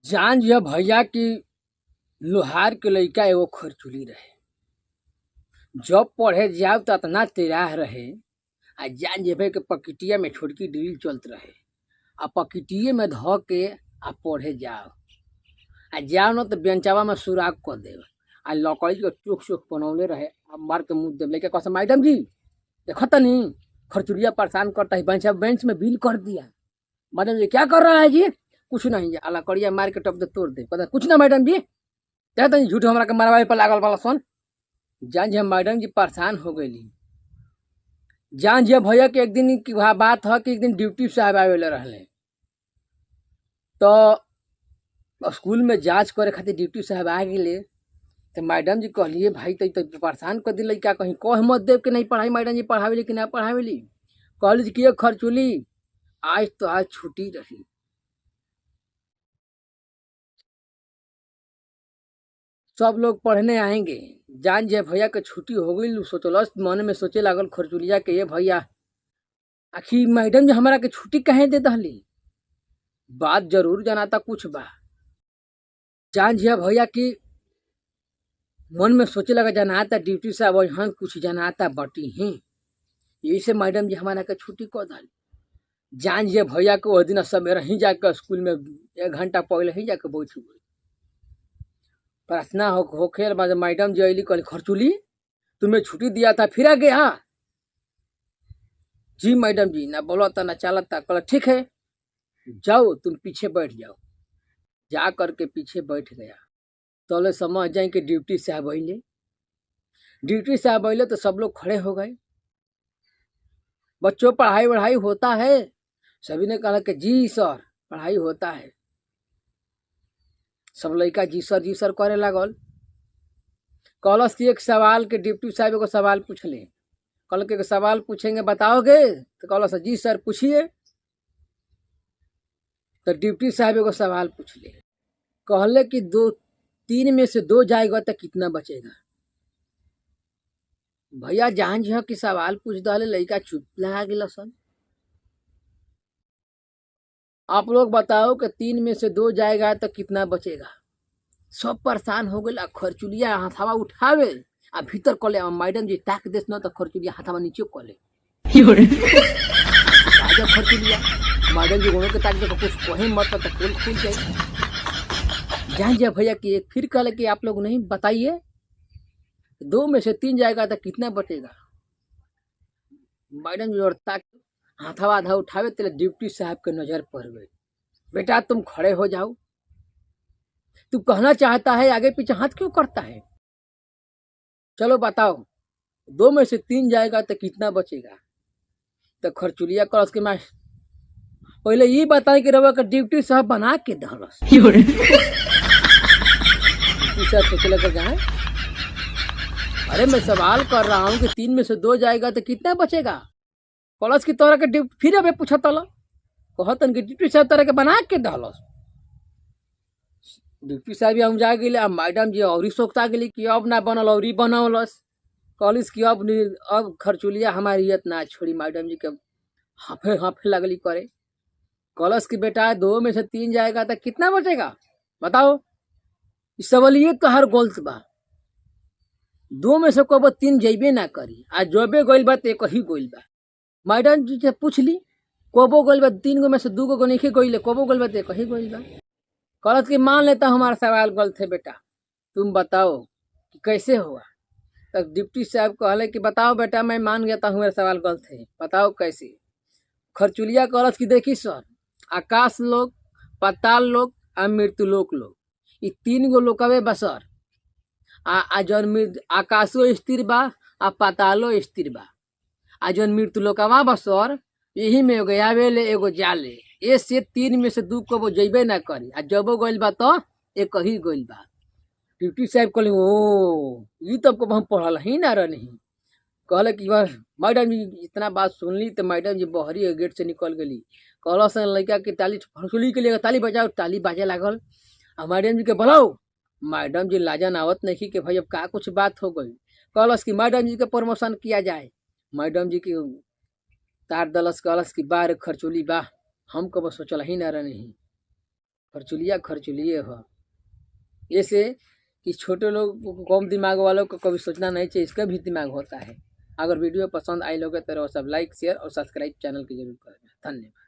जान जिह भैया कि लोहार के लइका एगो खरचुली रहे। जब पढ़े जाओ त अतना तेराह रहे आ जान जेबे के पकिटिया में छोटकी ड्रिल चलत रहे आ पकिटिये में ध के आ पढ़े जाओ आ जाओ न त बेंचवा में सुराख क देव आ लकड़ी के चोख चोख बनवले रहे आ मार के मुँह देव। लइका कहत मैडम जी देखो तनी खरचुलिया परेशान करता है, बेंच बेंच में बिल कर दिया। मैडम जी क्या कर रहा है जी? कुछ नहीं, आ लकड़िया मार के टप दे तोड़ दे। कहता कुछ ना मैडम जी, देखो तनी झूठ हमरा के मारवाए पर लागल बाला सन। जान जी मैडम जी परेशान हो गईली। जान जी भैया के एक दिन की बात है कि एक दिन ड्यूटी साहब आवेले रहले तो स्कूल में जांच करे खातिर ड्यूटी साहब आ गए। तो मैडम जी कहलिए भाई तो परेशान कर दिल क्या, कहीं कह मत देव कि नहीं पढ़ाई मैडम जी पढ़ावेली कि ना पढ़ावेली। कहली कि ये खर्चुली आज तो आज छुट्टी रही। सब लोग पढ़ने आएंगे। जान जे भैया के छुट्टी हो गई। सोचलस मन में सोचे लागल खर्चुलिया के ये भैया आखिर मैडम जी हमारा के छुट्टी काहे दे दहली, बात जरूर जनाता कुछ बा। जान जे भैया की मन में सोचे लगा जनाता ड्यूटी साहब यहाँ कुछ जनाता बटी हैं, यही से मैडम जी हमारा के छुट्टी कर दहली। जान जे भैया के वह दिन सवेरे ही जाकर स्कूल में एक घंटा पहले ही जाकर बैठ गई। प्रार्थना होखे बाद मैडम जी अली कहली खर्चुली तुम्हें छुट्टी दिया था फिर आ गया। जी मैडम जी, ना बोलता ना चालता। कहला ठीक है जाओ तुम पीछे बैठ जाओ। जा करके पीछे बैठ गया। तोले समझ जाए कि ड्यूटी साहब अले। ड्यूटी साहब अले तो सब लोग खड़े हो गए। बच्चों पढ़ाई वढ़ाई होता है? सभी ने कहा कि जी सर पढ़ाई होता है। सब लड़का जी सर करे लागल। कहलस कि एक सवाल के डिप्टी साहब एगो सवाल पूछले। कहल के एगो सवाल पूछेंगे बताओगे? तो कहलस जी सर पूछिए। तो डिप्टी साहब एगो सवाल पूछले, कहले कि दो तीन में से दो जाएगा तो कितना बचेगा? भैया जान जी कि सवाल पूछ दले लड़का चुप लगा गेल सन। आप लोग बताओ कि तीन में से दो जाएगा तो कितना बचेगा? सब परेशान हो गए। खर्चुलिया हाथावा उठावे आ भीतर कले, मैडम जी ताक देस न तो खर्चुलिया हाथावा नीचे कले। खर्चुलिया मैडम जी गोनो के ताक दे कुछ कहे मत तो खोल खुल जाए। जान जा भैया कि एक फिर कहले कि आप लोग नहीं बताइए दो में से तीन जाएगा तो कितना बचेगा? मैडम जी और ताक हाथावा आधा उठावे तेरे डिप्टी साहब के नजर पड़ गई। बेटा तुम खड़े हो जाओ, तू कहना चाहता है आगे पीछे हाथ क्यों करता है? चलो बताओ दो में से तीन जाएगा तो कितना बचेगा? तो खर्चुलिया कर उसके मास पहले ये बताए कि रवा का ड्यूटी साहब बना के दहलस। ड्यूटी साहब सोचे लगा जाए अरे मैं सवाल कर रहा हूँ कि तीन में से दो जाएगा तो कितना बचेगा? कॉलेज की तरह के फिर अबे पूछा तल कहतन कि डिप्टी साहब तरह के बना के दहलस। डिप्टी साहब हम जा गए। अब मैडम जी और सोचता गई कि अब ना बनल और बनौलस। कहलिस कि अब खर्चुलिया हमारी इयत ना छोड़ी। मैडम जी के हाफे हाफे लगली करे। कहलस कि बेटा दो में से तीन जाएगा तो कितना बचेगा बताओ? सवालिए तो हर गलत बा। दो में से कबो तीन जैबे ना करी आ जबे गइल बा तो एक ही गइल बा। मैडम जी से पूछली कबो गइल बा तीन गो में से दू गो नहीं गइल, कबो गइल बा तो एक ही गइल बा। कहलत कि मान लेता हमारा सवाल गलत है बेटा, तुम बताओ कि कैसे हुआ? तब डिप्टी साहब कहले कि बताओ बेटा मैं मान गया था मेरा सवाल गलत है, बताओ कैसे? खर्चुलिया कहलत कि देखी सर आकाश लोक पाताल लोक आ मृत्युलोक लोक ये तीन गो लोकवे बा सर। आ जौन आकाशो स्थिर बा आ पातालो स्थिर बा आ जौन मृत्युलोकवा बा सर यही में एगो आवेले एगो जाले। ए से तीन में से दू कबो जइबे ना करी आ जबो गइल बा तो एक ही गइल बा। ड्यूटी साहब कहले ओ ई तब कब हम पढ़ल ही ना रही। कहले कि बस मैडम जी इतना बात सुनली तो मैडम जी बहरी गेट से निकल गई। कहल सन लड़का के ताली फसुली के लिए ताली बजाओ, ताली बाजे लागल। आ मैडम जी के बोलाओ। मैडम जी लाजन आवत नहीं कि भाई अब का कुछ बात हो गई। कहलस कि मैडम जी के प्रमोशन किया जाए। मैडम जी के तार दलस कहलस कि बार खर्चुली बा हम कब सोचल ही ना रही। खर्चुलिया खर्चुलिए हो। ऐसे कि छोटे लोग कम दिमाग वालों को कभी सोचना नहीं चाहिए, इसका भी दिमाग होता है। अगर वीडियो पसंद आई लोगे तो सब लाइक शेयर और सब्सक्राइब चैनल की जरूर करें। धन्यवाद।